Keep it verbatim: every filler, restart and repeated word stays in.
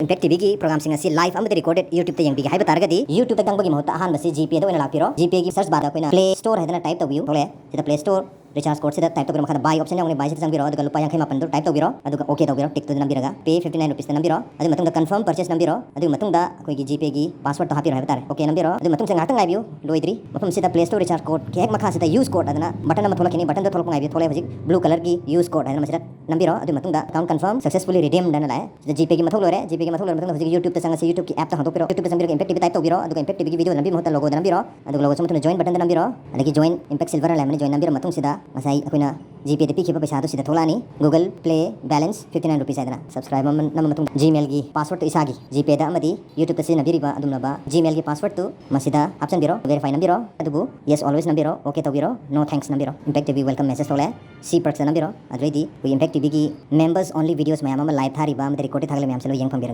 Impact T ꯚꯤꯒꯤ ꯄ꯭ꯔꯣꯒ꯭ꯔꯥꯝꯁꯤꯡ ꯑꯁꯤ ꯂꯥꯏꯚ ꯑꯃꯗꯤ ꯔꯤꯀꯣꯔꯗꯦꯗ ꯌꯨꯇ꯭ꯌꯨꯕꯇ ꯌꯦꯡꯕꯤꯒꯦ ꯍꯥꯏꯕ ꯇꯥꯔꯒꯗꯤ, ꯌꯨꯇ꯭ꯌꯨꯕꯇ ꯆꯪꯕꯒꯤ ꯃꯍꯨꯠꯇ ꯑꯍꯥꯟꯕꯁꯤ ꯖꯤꯄꯦꯗ ꯑꯣꯏꯅ ꯂꯥꯛꯄꯤꯔꯣ꯫ ꯖꯤꯄꯦꯒꯤ ꯁꯔꯆ ꯕꯥꯔꯗ ꯑꯩꯈꯣꯏꯅ ꯄ꯭ꯂꯦ ꯁ꯭ꯇꯣꯔ ꯍꯥꯏꯗꯅ ꯇꯥꯏꯞ ꯇꯧꯕꯤꯌꯨ꯫ ꯊꯣꯛꯂꯛꯑꯦ꯫ ꯁꯤꯗ ꯄ꯭ꯂꯦ ꯁ꯭ꯇꯣꯔ ꯔꯤꯆꯥꯔꯖ ꯀꯣꯗꯁꯤꯗ ꯇꯥꯏꯞ ꯇꯧꯕꯤꯔꯣ꯫ ꯃꯈꯥꯗ ꯕꯥꯏ ꯑꯣꯞꯁꯟ ꯌꯥꯎꯒꯅꯤ, ꯕꯥꯏꯁꯤꯗ ꯆꯪꯕꯤꯔꯣ꯫ ꯑꯗꯨꯒ ꯂꯨꯄꯥ ꯌꯥꯡꯈꯩ ꯃꯥꯄꯟꯗꯣ ꯇꯥꯏꯞ ꯇꯧꯕꯤꯔꯣ꯫ ꯑꯗꯨꯒ ꯑꯣꯀꯦ ꯇꯧꯕꯤꯔꯣ꯫ ꯇꯤꯛꯇꯨꯗ ꯅꯝꯕꯤꯔꯒ ꯄꯦ ꯐꯤꯐꯇꯤ ꯅꯥꯏꯟ ꯔꯨꯄꯤꯁꯇ ꯅꯝꯕꯤꯔꯣ꯫ ꯑꯗꯨꯒꯤ ꯃꯇꯨꯡꯗ ꯀꯟꯐꯥꯔꯝ ꯄꯔꯆꯦꯁ ꯅꯝꯕꯤꯔꯣ꯫ ꯑꯗꯨꯒꯤ ꯃꯇꯨꯡꯗ ꯑꯩꯈꯣꯏꯒꯤ ꯖꯤꯄꯦꯒꯤ ꯄꯥꯁꯋꯥꯔꯗꯇꯣ ꯍꯥꯞꯄꯤꯔꯣ ꯍꯥꯏꯕ ꯇꯥꯔꯦ꯫ ꯑꯣꯀꯦ ꯅꯝꯕꯤꯔꯣ꯫ ꯑꯗꯨꯒꯤ ꯃꯇꯨꯡꯁꯦ ꯉꯥꯏꯍꯥꯛꯇꯪ ꯉꯥꯏꯕꯤꯌꯨ, ꯂꯣꯏꯗ꯭ꯔꯤ꯫ ꯃꯐꯝꯁꯤꯗ ꯄ꯭ꯂꯦ ꯁ꯭ꯇꯣꯔ ꯔꯤꯆꯥꯔꯖ ꯀꯣꯗꯀꯤ ꯍꯦꯛ ꯃꯈꯥꯁꯤꯗ ꯌꯨꯁ ꯀꯣꯗ ꯍꯥꯏꯗꯅ ꯕꯇꯟ ꯑꯃ ꯊꯣꯛꯂꯛꯀꯅꯤ꯫ ꯕꯇꯟꯗꯣ ꯊꯣꯛꯂꯛꯄ ꯉꯥꯏꯕꯤꯌꯨ꯫ ꯊꯣꯛꯂꯛꯑꯦ ꯍꯧꯖꯤꯛ ꯕ꯭ꯂꯨ ꯀꯂꯔꯒꯤ ꯌꯨꯁ ꯀꯣꯗ ꯍꯥꯏꯗꯅ, ꯃꯁꯤꯗ ꯅꯝꯕꯤꯔꯣ꯫ ꯑꯗꯨꯒꯤ ꯃꯇꯨꯡꯗ account confirm successfully redeemed ꯍꯥꯏꯅ ꯂꯥꯛꯑꯦ꯫ ꯁꯤꯗ ꯖꯤꯄꯦꯒꯤ ꯃꯊꯧ ꯂꯣꯏꯔꯦ꯫ ꯖꯤꯄꯦꯒꯤ ꯃꯊꯧ ꯂꯣꯏꯔ ꯃꯇꯨꯡꯗ ꯍꯧꯖꯤꯛ ꯌꯨꯇ꯭ꯌꯨꯕꯇ ꯆꯪꯉꯁꯤ꯫ ꯌꯨꯇ꯭ꯌꯨꯕꯀꯤ ꯑꯦꯞꯇ ꯍꯥꯡꯗꯣꯛꯄꯤꯔꯣ꯫ ꯌꯨꯇ꯭ꯌꯨꯕꯇ ꯆꯪꯕꯤꯔꯒ ꯏꯝꯄꯦꯛ ꯇꯤ ꯚꯤ ꯇꯥꯏꯞ ꯇꯧꯕꯤꯔꯣ꯫ ꯑꯗꯨꯒ ꯏꯝꯄꯦꯛ ꯇꯤ ꯚꯤꯒꯤ ꯚꯤꯗꯤꯑꯣ ꯅꯝꯕꯤꯕ ꯃꯍꯨꯠꯇ ꯂꯣꯒꯣꯗ ꯅꯝꯕꯤꯔꯣ꯫ ꯑꯗꯨꯒ ꯂꯣꯒꯣꯁꯤ ꯃꯊꯪꯗ ꯖꯣꯏꯟ ꯕꯇꯟꯗ ꯅꯝꯕꯤꯔꯣ꯫ ꯑꯗꯒꯤ ꯖꯣꯏꯟ ꯏꯝꯄꯦꯛ ꯁꯤꯜꯚꯔ ꯍꯥꯏꯅ ꯂꯩꯔꯝꯃꯅꯤ, ꯖꯣꯏꯟ ꯅꯝꯕꯤꯔ ꯃꯇꯨꯡꯁꯤꯗ ꯉꯁꯥꯏ ꯑꯩꯈꯣꯏꯅ ꯖꯤꯄꯦꯗ ꯄꯤꯈꯤꯕ ꯄꯩꯁꯥꯗꯣ ꯁꯤꯗ ꯊꯣꯛꯂꯛꯑꯅꯤ꯫ Google Play balance fifty nine rupees ꯍꯥꯏꯗꯅ ꯁꯕꯁꯀ꯭ꯔꯥꯏꯕ ꯑꯃ ꯅꯝꯃ ꯃꯇꯨꯡꯗ ꯖꯤꯃꯦꯜꯒꯤ ꯄꯥꯁꯋꯥꯔꯗꯇꯨ ꯏꯁꯥꯒꯤ ꯖꯤꯄꯦꯗ ꯑꯃꯗꯤ ꯌꯨꯇ꯭ꯌꯨꯕꯇ ꯁꯤꯖꯤꯟꯅꯕꯤꯔꯤꯕ ꯑꯗꯨꯒꯨꯝꯂꯕ ꯖꯤꯃꯦꯜꯒꯤ ꯄꯥꯁꯋꯥꯔꯗꯇꯨ ꯃꯁꯤꯗ ꯍꯥꯞꯆꯤꯟꯕꯤꯔꯣ, ꯚꯦꯔꯤꯐꯥꯏ ꯅꯝꯕꯤꯔꯣ꯫ ꯑꯗꯨꯕꯨ ꯌꯦꯁ ꯑꯣꯜꯋꯦꯁ ꯅꯝꯕꯤꯔꯣ, ꯑꯣꯀꯦ ꯇꯧꯕꯤꯔꯣ, ꯅꯣ ꯊꯦꯡꯛꯁ ꯅꯝꯕꯤꯔꯣ꯫ Impact T V welcome message ꯊꯣꯛꯂꯛꯑꯦ꯫ ꯁꯤ ꯄꯔꯛꯁꯇ ꯅꯝꯕꯤꯔꯣ꯫ ꯑꯗꯨꯗꯩꯗꯤ ꯑꯩꯈꯣꯏ ꯏꯝꯄꯦꯛ ꯇꯤ ꯚꯤꯒꯤ ꯃꯦꯝꯕꯔꯁ ꯑꯣꯟꯂꯤ ꯚꯤꯗꯤꯑꯣꯁ ꯃꯌꯥꯝ ꯑꯃ ꯂꯥꯏꯚ ꯊꯥꯔꯤꯕ ꯑꯃꯗꯤ ꯔꯦꯀꯣꯔꯗꯦꯗ ꯊꯥꯒꯠꯂꯤꯕ ꯃꯌꯥꯝꯁꯤ ꯂꯣꯏ ꯌꯦꯡ ꯐꯪꯕꯤꯔꯅꯤ꯫